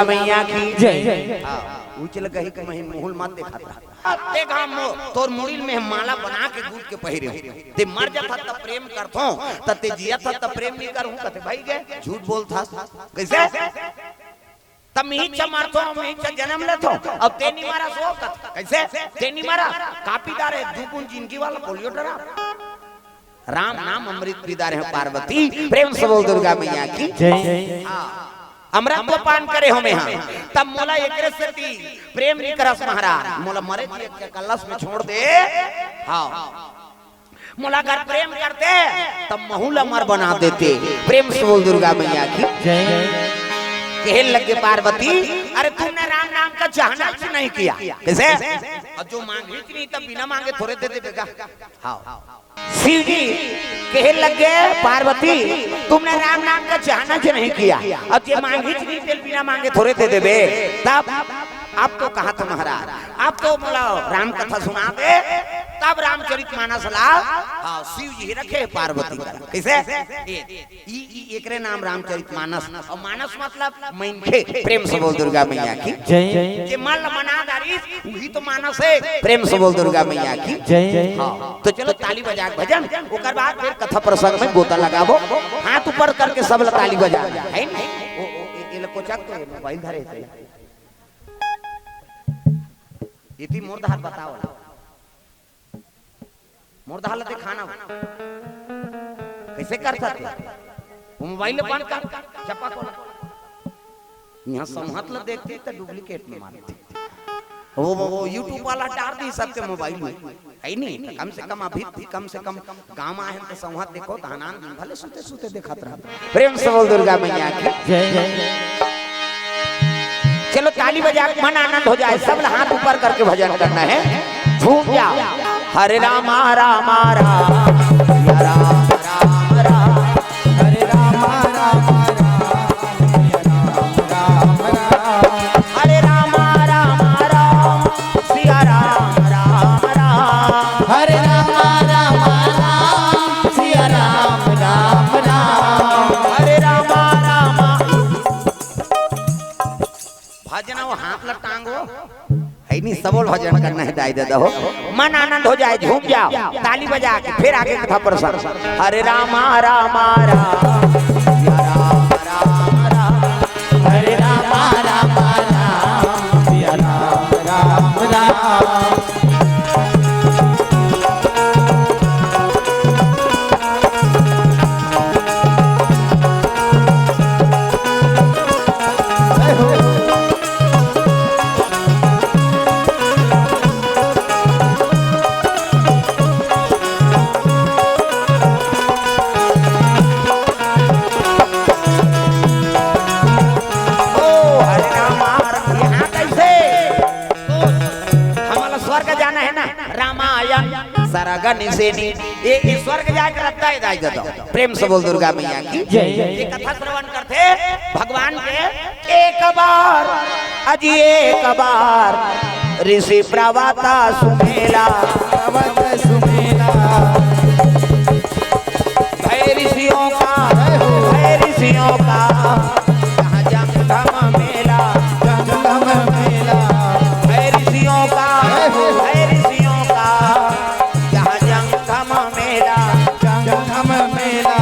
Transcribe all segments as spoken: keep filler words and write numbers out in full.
मैया की जय। हाँ, उचल गही के मही मुहुल मत देखत रहा। ते घाम मो-, तोर मुड़ी में माला बना के गूंथ के पहिरे हो। ते मर जाथा त प्रेम करथो, त ते जियथा त प्रेम नहीं करहूं, कथे भाई गे, झूठ बोलथा। कैसे? तब मिहिच मरथो, मिहिच जन्म लेथो, अब ते नहीं मरा सो कथे। कैसे? ते नहीं मरा, कापी डारे, दू बूंद जिंदगी वाला पोलियो ड्राप। राम नाम अमृत पी डारे हो पार्वती, प्रेम से बोल दुर्गा मैया की जय। हाँ। अमृत तो पान करे हो में, हाँ। तब मोला एकरे सेती प्रेम नहीं करस महाराज, मोला मरे जी के कलश में छोड़ दे। हाँ। मोला अगर प्रेम करते, तब महू ल अमर बना देते। प्रेम से बोल दुर्गा मैया की जय। कहे लगे पार्वती, अरे तुमने राम नाम का चाहना क्यों नहीं किया? कैसे? और जो मांगी नहीं, तब बिना मांगे थोड़े दे देगा। हाँ। शिव जी कहे लगे, पार्वती, तुमने राम नाम का चाहना क्यों नहीं किया? अब जे मांगी नहीं, तेल बिना मांगे थोड़े दे देबे। तब आप तो कहा था महाराज, आप तो बोला राम कथा सुना दे, तब रामचरित मानस ला, हाँ, शिव जी रखे पार्वती का। कैसे? ये, ई, ई एकरे नाम रामचरित मानस। और मानस मतलब मनखे। प्रेम से बोल दुर्गा मैया की जय। जे मन ल मना डारिस, वही तो मानस है। प्रेम से बोल दुर्गा मैया की जय। हाँ, तो चलो ताली बजा के भजन, ओकर बाद फिर कथा प्रसंग में गोता लगाबो। हाथ ऊपर करके सब ल ताली बजा, है नहीं? ओ, ओ, ए, ए ल कोचक तो ये मोबाइल धरे थे। इति मोर धार बताओ। मोर दहा ल देखाना हो। कैसे करथा ते? वो मोबाइल ल बंद कर, चपा को। यहाँ संहत ल देखते त डुप्लीकेट में मारते। वो, वो, वो YouTube वाला डार दी सबके मोबाइल में। है नहीं, त कम से कम अभी, कम से कम गाँव आए हैं त संहत देखो, धानान दिन भले सुते सुते देखत रहा। प्रेम से बोल दुर्गा मैया की जय। चलो ताली बजा के मन आनंद हो जाए, सब हाथ ऊपर करके भजन करना है, झूम जाओ। हरे रामा रामा राम, सिया राम राम राम, हरे रामा रामा राम, सिया राम राम राम, हरे रामा रामा राम, सिया राम राम राम, हरे रामा रामा राम, सिया राम राम राम, हरे रामा रामा। भजन हो, हाथ ल टांगो। है नहीं, सबोल भजन करना है, दाई दादा हो। मन आनंद हो जाए, झूम जाओ, ताली बजा के, फिर आगे कथा प्रसंग। हरे रामा रामा राम, सिया राम राम राम, हरे रामा रामा राम, सिया राम राम राम। ओ, हरे राम, हरे, यहाँ कैसे? तो हमला स्वर्ग जाना है ना, रामायण सरग निसेनी, ये, ये स्वर्ग जाए के रस्ता है, दाई ददा। प्रेम से बोल दुर्गा मैया की जय। ये कथा श्रवण करथे भगवान के। एक बार, अजी एक बार, ऋषि प्रवत सुमेला, प्रवत सुमेला। भय ऋषियों का, भय ऋषियों का, जहाँ जंगम मेला, जंगम मेला। भय ऋषियों का, भय ऋषियों का, जहाँ जंगम मेला, जंगम मेला।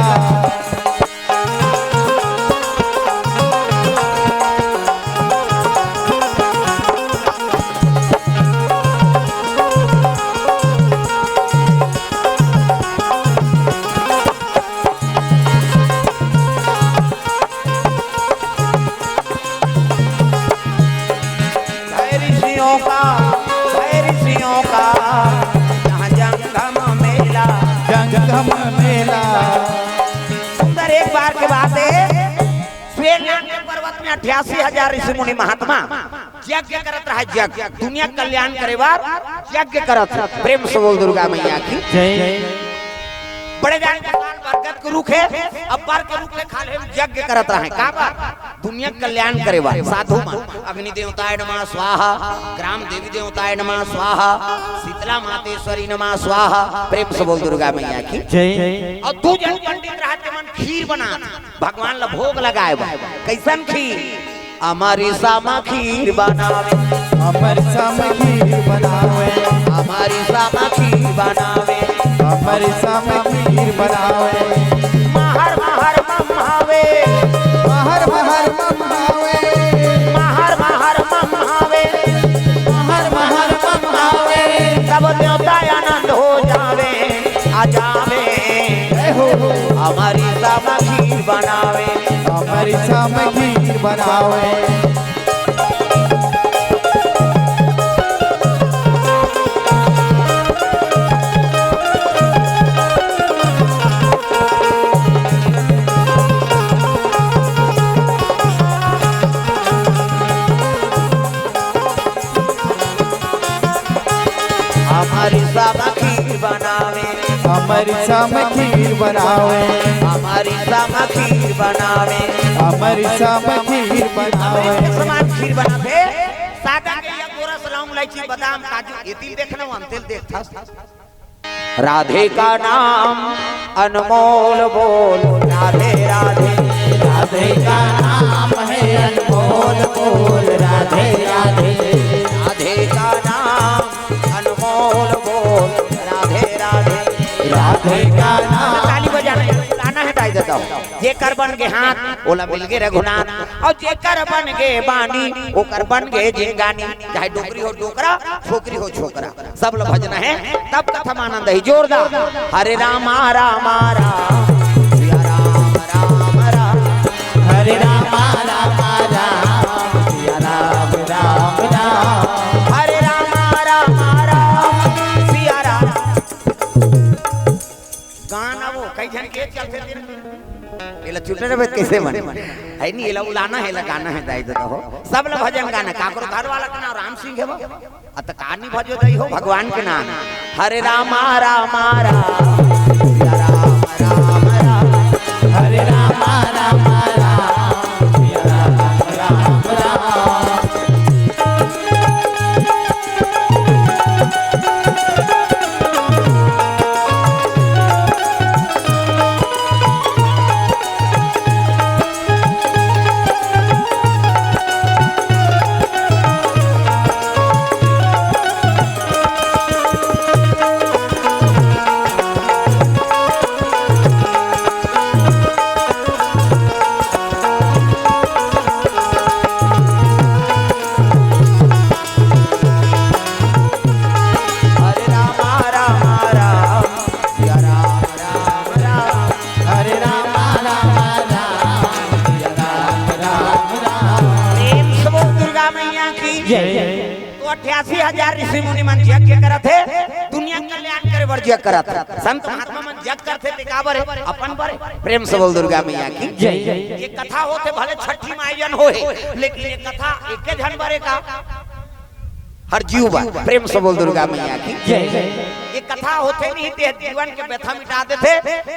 भय ऋषियों का, भय ऋषियों का, जहाँ जंगम मेला, जंगम मेला। सुंदर, एक बार के बात है, श्वेत नाग के पर्वत में अट्ठासी हजार ऋषि मुनि महात्मा यज्ञ करत रहा, यज्ञ, दुनिया कल्याण करे बर यज्ञ करत। प्रेम से बोल दुर्गा मैया की जय। बड़े जान के साल बरगद के रुख है, अब बर के रुख ले खाल्हे यज्ञ करत रहे। का बर? दुनिया कल्याण करे बर। साधु मन, अग्नि देवताय नमः स्वाहा, ग्राम देवी देवताय नमः स्वाहा, शीतला मातेश्वरी नमः स्वाहा। प्रेम से बोल दुर्गा मैया की जय। और दू जन पंडित रहते मन खीर बना भगवान ला भोग लगाए बर। कैसन खीर? अमरिसा म खीर बनावे। अमरिसा म खीर बनावे। अमरिसा म खीर बनावे। अमरिसा म खीर बनावे। महर महर मम्हावे। महर महर मम्हावे। महर महर मम्हावे। महर महर मम्हावे। सब देवता आनंद हो जावे, आ जावे। जय हो। अमरिसा म खीर बनावे। अमरिसा म खीर बनावे। अमरिसा म खीर बनावे। अमरिसा म खीर बनावे। अमरिसा म खीर बनावे। अमरिसा म खीर बनावे। अमृत के समान खीर बनाथे। सादा के या गोरस, लौंग, इलायची, बादाम, काजू, ये तिल देखना, वो हम तिल देखथस। राधे का नाम अनमोल बोल, राधे राधे। राधे का नाम है अनमोल बोल, राधे राधे। राधे का नाम अनमोल बोल, राधे राधे। राधे का नाम। ताली बजाना है, गाना है, दाई देता हूँ। जेकर बन गे हाथ, ओला मिल गे रघुनाथ। अउ जेकर बन गे बानी, ओकर बन गे जिनगानी। चाहे डोकरी हो डोकरा, छोकरी हो छोकरा, सब ल भजना हे, तब कथा म आनंद आही। जोरदार। हरे रामा रामा राम, सिया राम राम राम। हरे रामा रामा राम, सिया राम राम राम। हरे रामा रामा राम, सिया राम। गाना वो कई झन के चलथे दिन। एला छुटे रहे कैसे बने? है नहीं, एला उलाना है, एला गाना है, दाई ददा हो। सब ला भजन गाना, काकरो घर वाला के नाम राम सिंह है वो। अत कानी भजो दई हो भगवान के नाम। हरे रामा रामा राम, सिया राम राम राम। हरे रामा रामा राम, सिया राम राम राम। हरे रामा रामा राम, सिया राम राम राम। हरे रामा रामा राम, सिया राम राम राम। प्रेम से बोल दुर्गा मैया की जय। तो अट्ठासी हजार ऋषि मुनि मन यज्ञ करत हे, दुनिया कल्याण करे बर यज्ञ करत हे। संत महात्मा मन यज्ञ करथे ते काबर हे? अपन बर हे। प्रेम से बोल दुर्गा मैया की जय। ये कथा होथे भले छठी माई जन होए, लेकिन ये कथा एके झन बर हे का? हर जीव बर। प्रेम से बोल दुर्गा मैया की जय। ये कथा होथे नहीं ते जीवन के व्यथा मिटा देथे,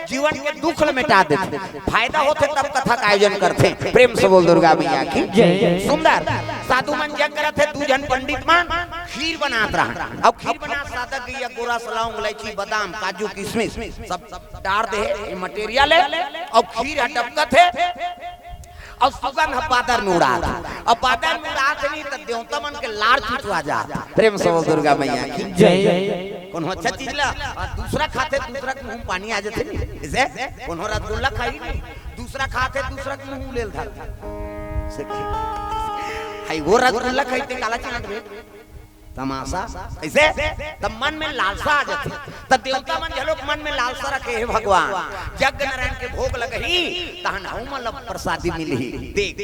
जीवन के दुख ल मिटा देथे। फायदा होथे तब कथा का आयोजन करथे। प्रेम से बोल दुर्गा मैया की जय। सुंदर। साधु मन यज्ञ करत हे, दू झन पंडित मन खीर बनात रहन। अब खीर बनात सादा गइया गोरस, लौंग, इलायची, बादाम, काजू, किशमिश सब डार दे हे मटेरियल हे। अब खीर ह टपकत हे। अउ सुगंध ह बादर में उड़ात हे। अब बादर में उड़ात हे नहीं त देवता मन के लार चुचवा जात हे। प्रेम से बोल दुर्गा मैया की जय। कोनो अच्छा चीज ला अउ दूसरा खाथे, दूसरा के मुंह में पानी आ जाथे नहीं। जैसे कोनो रसगुल्ला खाही नहीं, दूसरा खाथे, दूसरा के मुंह ले धर। से हाय वो रसगुल्ला खाही ते काला चिल्लात हे। तमाशा। कैसे? तब मन में लालसा आ जाथे। तब देवता मन घलोक मन में लालसा रखे, हे भगवान, यज्ञ नारायण के भोग लगही, तहन हमन ला प्रसादी मिलही। देख,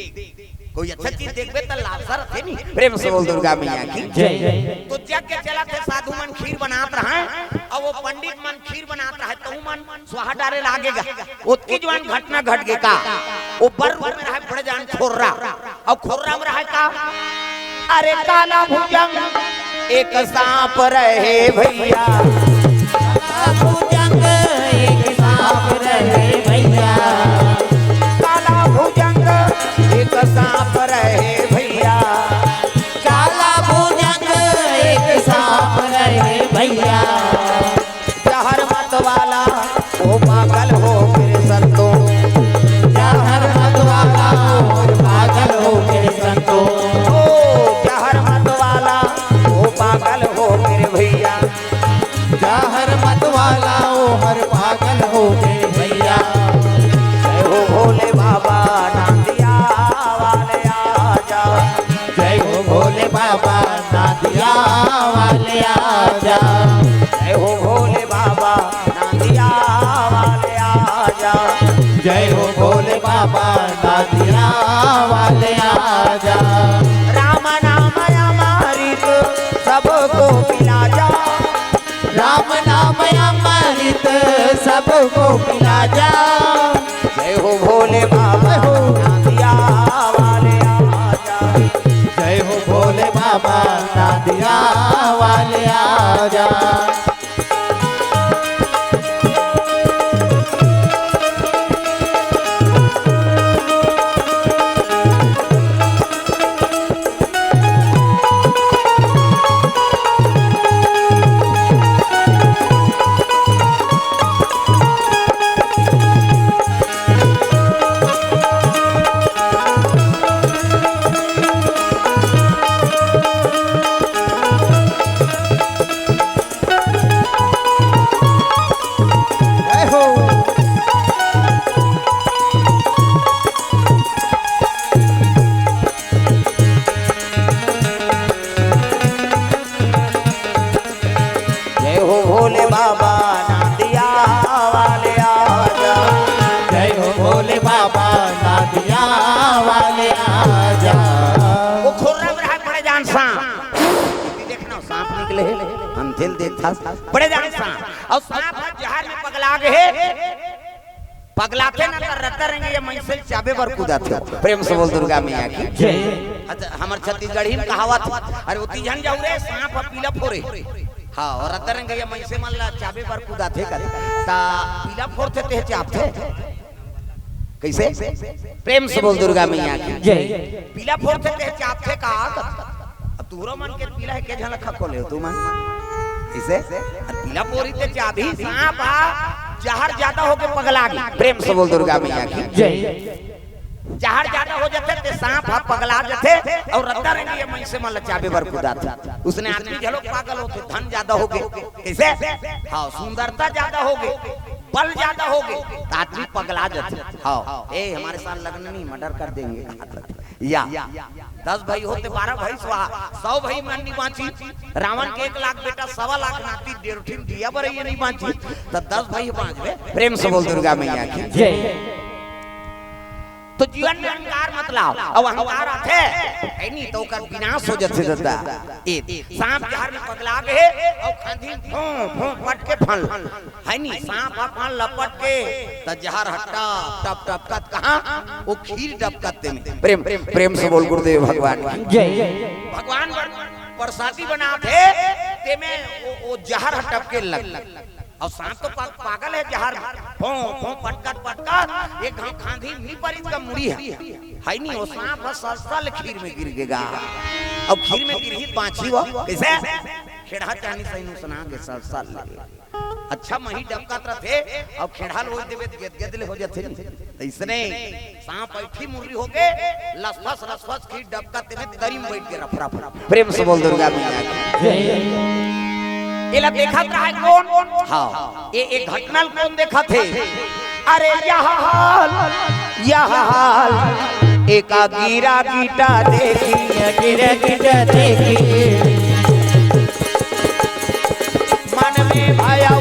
कोई अच्छा चीज देखबे त लालसा रथे नहीं। प्रेम से बोल दुर्गा मैया की जय। तो यज्ञ चलत हे, साधु मन खीर बनात रहय, अउ वो पंडित मन खीर बनात रहय, तहू मन स्वाहा डारे लागेगा। ओतकी जुवान घटना घट गे का, वो बर रूप में रहय बड़े जान खोर्रा, अउ खोर्रा में रहय का, अरे काला भुजंग एक सांप रहे भइया। काला भुजंग एक सांप रहे भइया। काला भुजंग एक सांप रहे भइया। काला भुजंग एक सांप रहे भइया। जहर मत वाला वो पागल हो फिर संतो। जहर मत वाला वो पागल हो फिर संतो। नांदिया वाले आजा। जय हो भोले बाबा, नांदिया वाले आजा। जय हो भोले बाबा, नांदिया वाले आजा। राम नाम अमृत सबको पिला जा। राम नाम अमृत सबको पिला जा। जय हो भोले बाबा, नांदिया वाले आजा। जय हो भोले बाबा, नांदिया वाले आजा। जय हो। जय हो भोले बाबा, नांदिया वाले आजा। जय हो भोले बाबा, नांदिया वाले आजा। वो खुर्रम रहा बड़े जान सांप। देखना सांप निकले हे, हम दिल देखा बड़े जान सांप। अउ सांप ह जहर में पगला गे हे। पगलाथे ना त रद्दा रेंगइया मइनसे ल चाबे बर कुदाथे। प्रेम से बोल दुर्गा मैया की। जय। अच्छा, हमर छत्तीसगढ़ी में कहावत, अरे ओती झन जाऊ रे, सांप ह पीला फोरे। हाँ, अउ रद्दा रेंगइया मइनसे मन ल चाबे बर कुदाथे का, त पीला फोरथे ते चाबथे। कइसे? प्रेम से बोल दुर्गा मैया की। जय। पीला फोरथे ते चाबथे का? अब तुहरो मन के पीला हे, के झन ल खखोले हो तुमन? कइसे? अब पीला फोरही ते चाबही, सांप ह जहर जादा होके पगला गे। प्रेम से बोल दुर्गा मैया की। जय। जहर जादा हो जाथे ते सांप ह पगला जाथे अउ रद्दा रेंगइया मइनसे मन ल चाबे बर कुदाथे। उसने आदमी घलो पागल होथे, धन जादा होगे। कइसे? हाँ, सुंदरता जादा होगे, बल जादा होगे, त आदमी पगला जाथे। हाँ, ए, हमारे साथ लगना नहीं, मर्डर कर देंगे। या, दस भई होते बारह भई स्वाहा, सौ भई मन नहीं बाँची। रावण के एक लाख बेटा, सवा लाख नाती, डेढ़ ठिन दिया बरइया नहीं बाँची, त दस भई बाँचबे। प्रेम से बोल दुर्गा मैया की। जय। तो जीवन में अहंकार मत लाव। अब अहंकार आथे, हे नी, तो ओकर विनाश हो जाथे दादा। ए, सांप जहर में पगला गे हे, अउ खांधी में फों, फों पट के फन, हे नी, सांप अपन लपट के, त जहर ह टप, टप, टप कत कहाँ, वो खीर डबकत ते में। प्रेम, प्रेम से बोल गुरुदेव भगवान की। जय। भगवान बर प्रसादी बनाथे, ते में वो, वो जहर ह टपके लग। अउ सांप तो पा-, पागल हे, जहर फों, फों पटकत, पटकत, एक घांव खांधी में नी परिस का मुड़ी हे। हे नी, वो सांप ह सलसल खीर में गिर गेगा। अउ खीर में गिरही त बाँचही वो। कइसे? खेड़हा चानी सही नुसना के सलसल लगे। अच्छा मही डबकत रथे, अउ खेड़हा ल ओइ देबे त गेद गेद ले हो जाथे नी। अइसने सांप अइठी मुर्री होके लसफस लसफस खीर डबकत ते में तरी में बइठ गे रफ रफ। प्रेम से बोल दुर्गा मैया की। जय। एला देखत रहा कोन? हाँ। ए, ए घटना ल कोन देखत हे? अरे यह हाल, यह हाल, एका गिरा गिटा देखी, गिरा गिटा देखी। मन में भयऊ,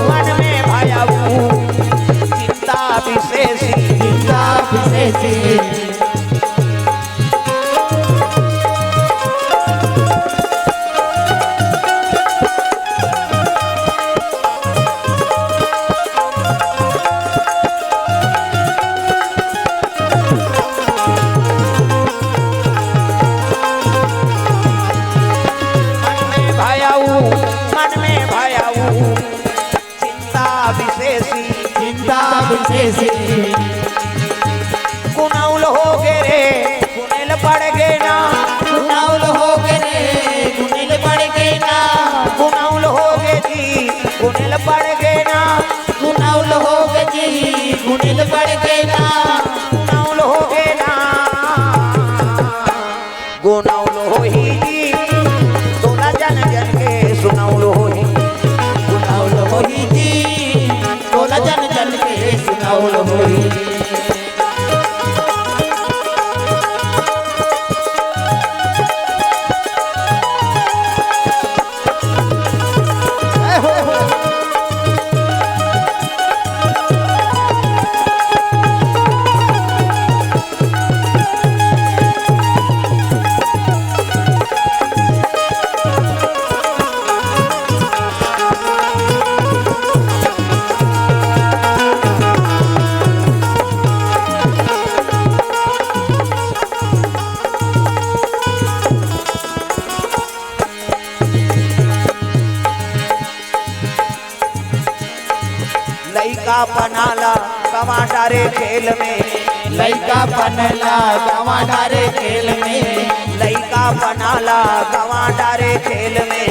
मन में भयऊ, चिंता विशेषी, चिंता विशेषी। मन में भयऊ, मन में भयऊ, चिंता विशेषी, चिंता विशेषी। गुनौल होगे रे, गुनेल पड़ गे ना। गुनौल होगे रे, गुनेल पड़ गे ना। गुनौल होगे जी, गुनेल पड़ गे ना। गुनौल होगे जी, गुनेल पड़ गे ना। गुनौल होगे ना। गुनौल होही जी, तोला जन जन के सुनौल होही। गुनौल होही जी, तोला जन जन के सुनौल होही। लइकापन ला गंवा डारे खेल में। लइकापन ला गंवा डारे खेल में। लइकापन ला गंवा डारे खेल में।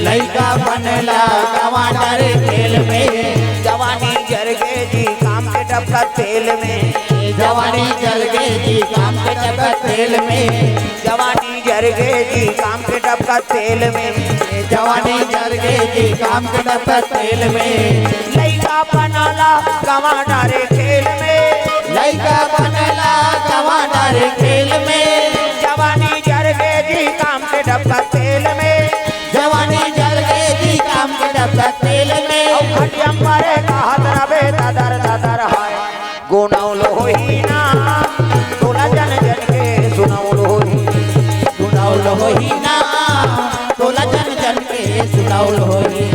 लइकापन ला गंवा डारे खेल में। जवानी जर गे जी काम के डबका तेल में। जवानी जर गे जी काम के डबका तेल में। जवानी जर गे जी काम के डबका तेल में। जवानी जर गे जी काम के डबका तेल में। लइकापन ला गंवा डारे खेल में। लइकापन ला गंवा डारे खेल में। जवानी जर गे जी काम के डबका तेल में। जवानी जर गे जी काम के डबका तेल में। अउ खटिया म परे कहत रबे ददर ददर हाय। गुनौल होही ना तोला जन जन के सुनौल होही। गुनौल होही ना तोला जन जन के सुनौल होही।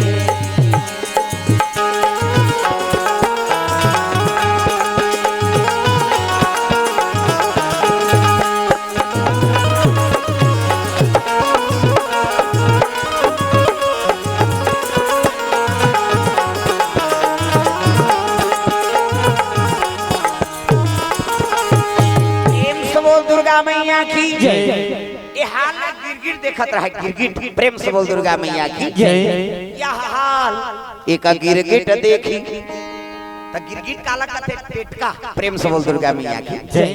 प्रेम से बोल दुर्गा मैया की जय। ये हाल ना गिरगिट देखत रहा, गिरगिट। प्रेम से बोल दुर्गा मैया की जय। यह हाल एक गिरगिट देखी, त गिरगिट काला कथे? टेटका। प्रेम से बोल दुर्गा मैया की जय।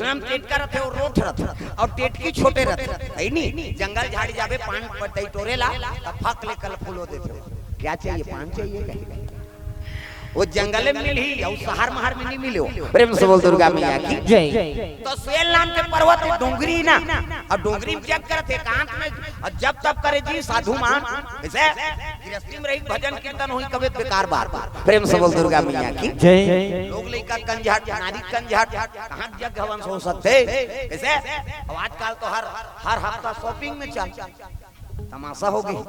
हम टेटका रथे और रोठ रथे और टेटकी छोटे रथे, है नी? जंगल झाड़ी जाबे पान पतई टोरे ला, त फक ले कल फूलो देथे। क्या चाहिए? पान चाहिए कहीं? वो जंगल में मिलही, अउ शहर महर में नहीं मिले। प्रेम से बोल दुर्गा मैया की जय। तो स्वेल नाम के पर्वत है, डोंगरी ना, और डोंगरी में जग करत एकांत में, और जब तब करे जी साधु मान, जैसे गृहस्थी में रही भजन कीर्तन होई कबे बेकार बात। प्रेम से बोल दुर्गा मैया की जय। लोग लइका कंझट, नारी कंझट, कहाँ जग हवन सो सकते? कैसे? अब आजकल तो हर, हर हफ्ता shopping में चल, तमाशा हो गई।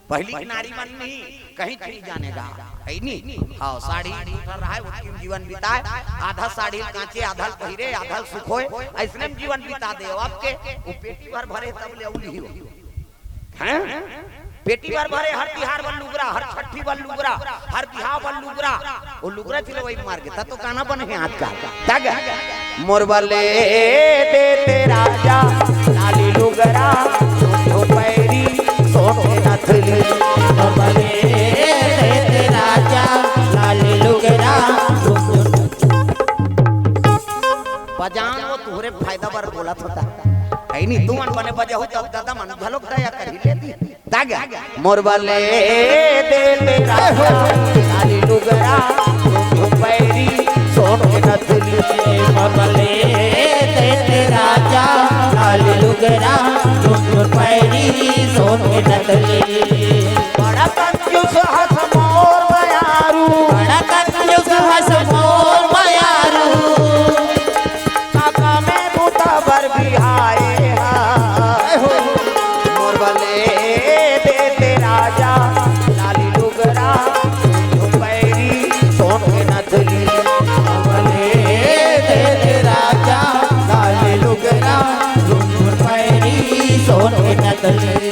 पहिली के नारी मन नहीं, कहीं चली जाने गा, है नी? हाँ, साड़ी उठल रहा है, ओतकी में जीवन बिताए, आधा साड़ी कांचे, आधा पहिरे, आधा सुखोए, ऐसने में जीवन बिता दे। अब के वो पेटी भर भरे तब ले अउली हो। हैं? पेटी भर भरे, हर तिहार बर लुगरा, हर छठी बर लुगरा, हर बिहाव बर लुगरा, वो लुगरा चिलवई मार के, त तो गाना बने हे आज का। तग मोर बले देते राजा लाली लुगरा, सोन पैरी सोन नथली। मोर बले देते राजा लाली लुगरा। बजान वो तुहरे फायदा बर बोलत होता। है नी, तुमन बने बजाहू तब दादा मन घलोक दया करी लेती। दागा। मोर बले दे दे राजा, लाली लुगरा, झुम पैरी, सोन के नथली। मोर बले दे दे राजा, लाली लुगरा, झुम पैरी, सोन के नथली। बड़ा कंजूस हस मोर मयारू। बड़ा कंजूस हस मोर मयारू। काका में बूता बर बिहाए हा। मोर बले देते राजा, लाली लुगरा, पैरी, सोन के नथली। बले देते राजा, लाली लुगरा, पैरी, सोन के नथली।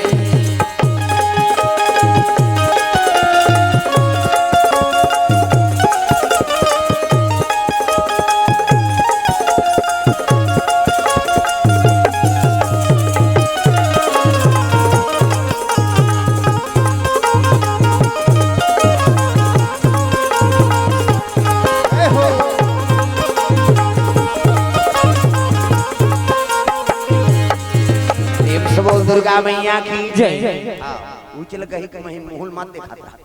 प्रेम से बोल दुर्गा मैया की जय। हाँ, उचल गही के मही मुहुल मत देखा था।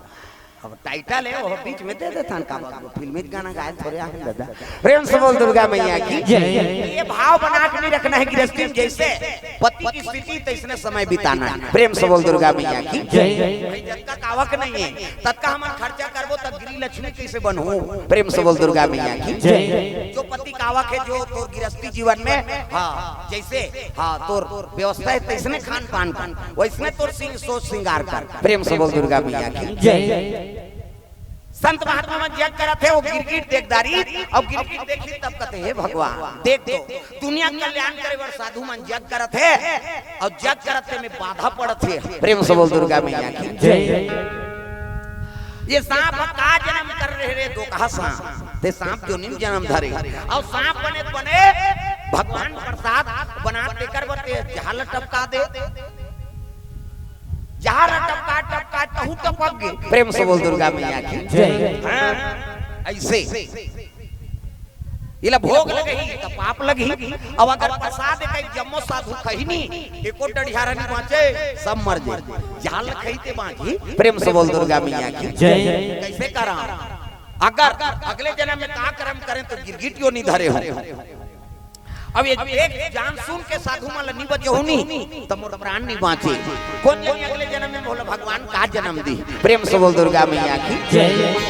अब title है, वो बीच में दे देता न, का बात, वो फिल्मी गाना गाए थोड़े आए दादा। प्रेम से बोल दुर्गा मैया की जय। ये भाव बना के नहीं रखना है गृहस्थी में, जैसे पति की स्थिति तैसने समय बिताना है। प्रेम से बोल दुर्गा मैया की जय। भाई, जतका आवक नहीं है, ततका हमन खर्चा करबो, तब गृह लक्ष्मी कैसे बनहू? प्रेम से बोल दुर्गा मैया की जय। जो पति का आवक है, जो तोर गृहस्थी जीवन में, हाँ, जैसे, हाँ, तोर व्यवस्था है, तैसने खान पान का, वैसने तोर सिंग-, सोच श्रृंगार कर। प्रेम से बोल दुर्गा मैया की जय। संत महात्मा मन जग करत हे, वो गिरगिट देख डारी, अउ गिरगिट देखी तब कथे, "हे भगवान, देख तो, दुनिया कल्याण करे बर साधु मन जग करत हे, अउ जग करत हे में बाधा पड़त हे।" प्रेम से बोल दुर्गा मैया की जय। ये सांप का जन्म कर रे दोकहा सांप, ते सांप जोनी म जनम धरे। अउ सांप बने बने भगवान प्रसाद बना तेकर बर ते जहर ल टपका दे। जहर ल टपका टपका तहू टपक गे। प्रेम से बोल दुर्गा मैया की। जय। हाँ, अइसे। इला भोग लगही त पाप लगही। अब अगर प्रसाद कहीं जम्मो साधु खही नी, एको डढ़ियारा नी बाँचे, सब मर जाए। जहर ल खही ते बाँचही। प्रेम से बोल दुर्गा मैया की। जय। कइसे करा? अगर अगले जनम में का करम करें त गिरगिट योनी धरे हो। अब ये एक जान सुन के साधु मन ल नी बचहू नी, त मोर प्राण नी बाँचे। कोन जनी अगले जनम में भोला भगवान का जनम दी। प्रेम से बोल दुर्गा मैया की। जय।